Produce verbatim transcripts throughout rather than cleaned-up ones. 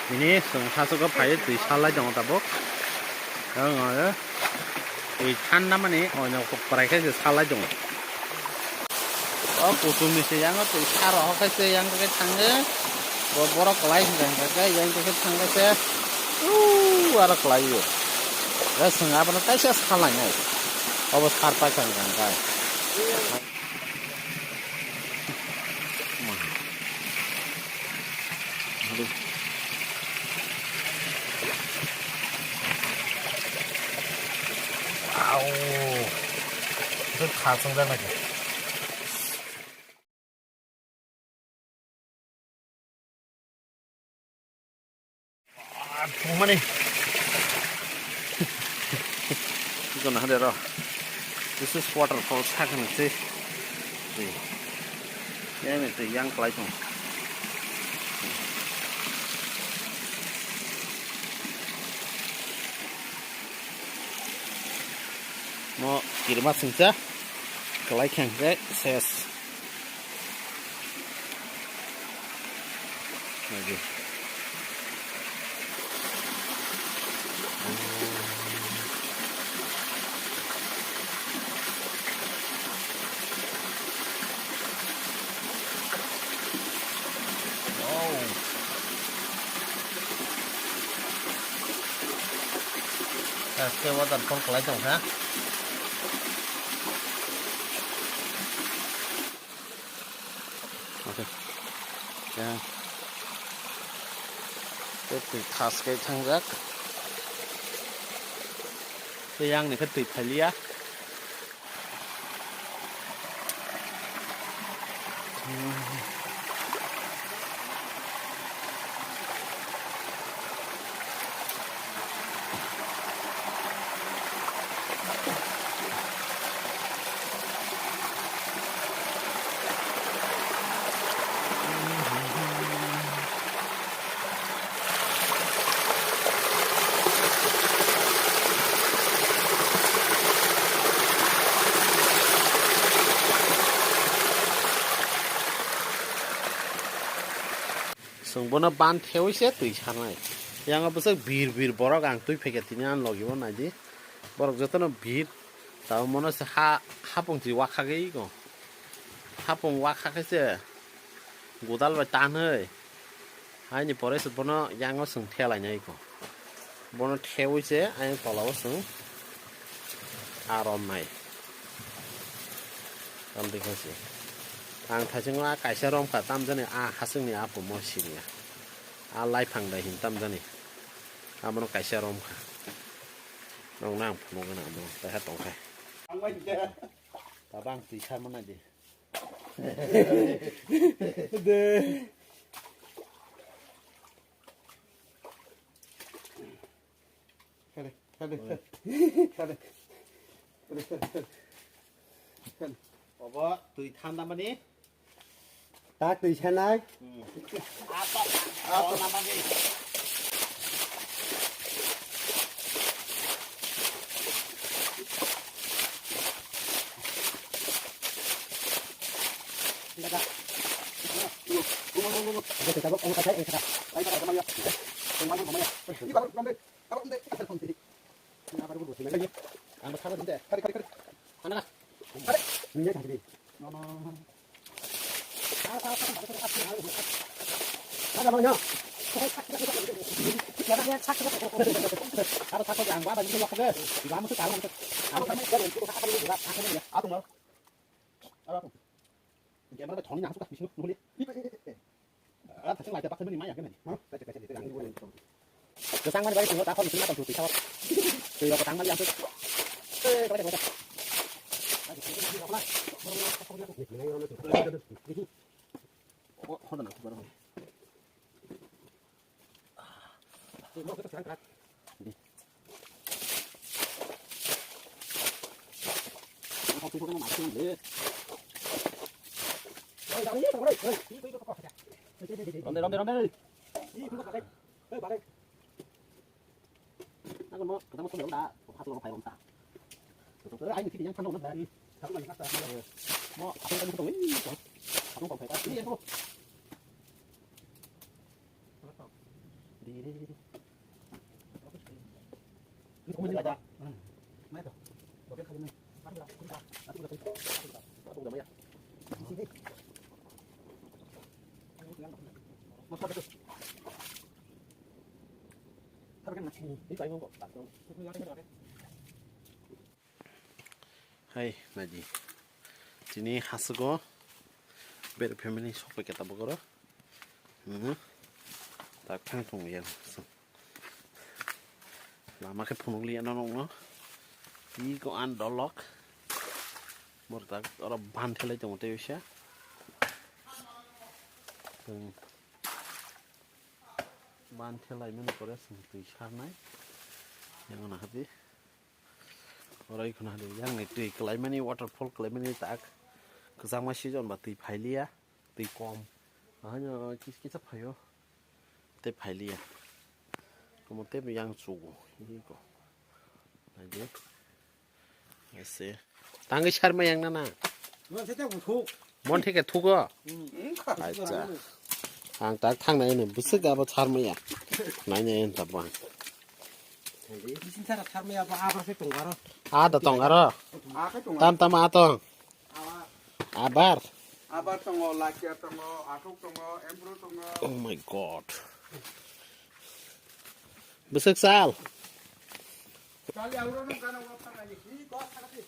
Bini chwng hachwk o phaiwi twi salai tongo tabuk. Ang, eh, twi thanda mani oino kwrai khe se salai tongo. O kuchuk ni se yang o twi sa rohor khe se yang khe thangwi bo borok kwlai hwnkha hwnkha khe yang khe thangwi se uu aro kwlai o. Chwng abono kaisa salai nai. Obo sar paikha hwnkha hwnkha. Au. Itu khasong dan lagi. Ah, thwngmani. Gana hade ro. This is waterfall sakani se. Twi. Yang ni twi yang kwlai thung. Mo kirima singcha kwlai khang khe ses. Lagi. Wow. Haste waterfall kwlai tongkha. Okay. Ya. Tei twi thas khe thangjak. Tei yang ni khe twi phailiya. Chwng bono ban thewi se twi sanai. Yang bwswk bir bir borok ang twi phaikha tini ani logi o naidi. Borok jotono bir. Tabuk mono se ha, hapung twi wakhagwi ko. Hapung wakha khe se godal bai tanwi. Haini pore se bono yango chwng thelainai ko. Bono thewi se ayang tola o chwng arom nai. Tamtwi khe se. Ang thaichungo a kaisa romkha tamjani a hachwkni a pumo siniya. A laifang dai hin tamjani. Abono kaisa romkha. Nokna ang phunukgwna abono taiha tongkha. Tabang twi sarma naidi. De. Kare, kare, kare. Kare, kare, kare. Kare. Obo twi thanda mani. Tak twi sanai. Hmm. Apa? Apa nama ni? Enggak, enggak. Enggak, enggak, enggak. Enggak, enggak, enggak. Enggak, enggak, enggak. Enggak, enggak, enggak. Enggak, enggak, enggak. Camera bai thongni nang suka bising nukuli. Ah, thasing lai ta baksa bini maya kene. Kwchang mani bai tong ta khon tong twi sao. Twi rok tang mani ang. Eh, kau dah. Oh, hoda na kubara. Romde, romde, romde. Nago mo, kita mo, da, phato lo phai romta. Ai, ni yang phano na. Mo, phato lo phai. Phato lo phai. Ni yang ko. Di Hai, naidi. Chini hasago bere family sokpai khe tabuk oro. Hmm. Tak thang thung yang. Lama khe phunuk liya no nokno. Iko an dolok. Mor tak oro ban thelai tongo tei bisa. Hmm. Ban thelai mani pore song twi sarnai. Yang na hati. Orai khuna hadi yang ni twi kwlaimani, waterfall kwlaimani tak. Kwchangma season ba twi phailiya, twi kom. Ahanya kis kisa phaio. Tei phailiya. Komo tei yang chugo. Iko. Naidi. Ese. Tangwi sarma yang nana. Mon se te uthuk. Mon theke thugo. Hmm. Acha. Ang tak thang nai ne bwswk abo sarma ya. Nai ne en tabang. Bisin sara sarma ya ba abar se tongaro. Ada tongaro. Akai tongaro. Tam tam atong. Abar. Abar tongo, lakia tongo, athuk tongo, embru tongo. Oh my God. Bwswk sal. Sal ya uro nung kana uro thang ani. Hi ko thang ani.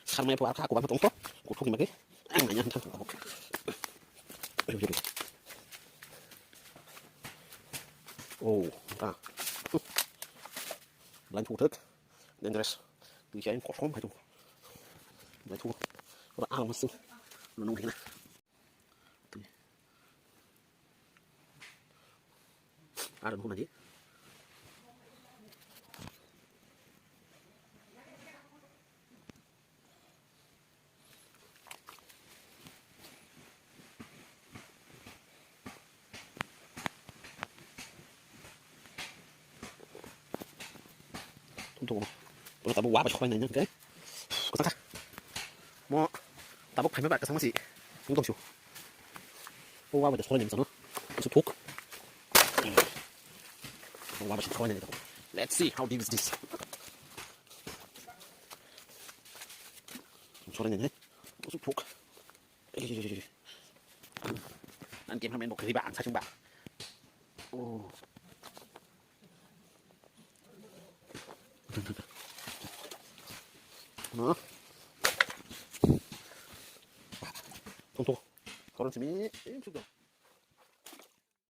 Sarmai po arka ko ba tong to. Ko thok ni mage. Ang nanya thang ko. Oh, ka. Lain thuk thuk. Dangerous. Twi khe ayang kosom hai thung. Bai thung. Ora ang masing. Nung hina. Twi. Ara nung naji. Tum tum. Bo tabuk wa ba khwlai nai nang ke. Kwchang kha. Mo tabuk phaima ba kwchang masi. Tum tum shu. Bo wa ba khwlai nai masa no. Su thuk. Bo wa ba khwlai nai. Let's see how deep is this. Khwlai nai. Su thuk. Ang cameraman bo khriba ang sachung ba. Oh. No. Tung tung. Koron simi, eh, sudah.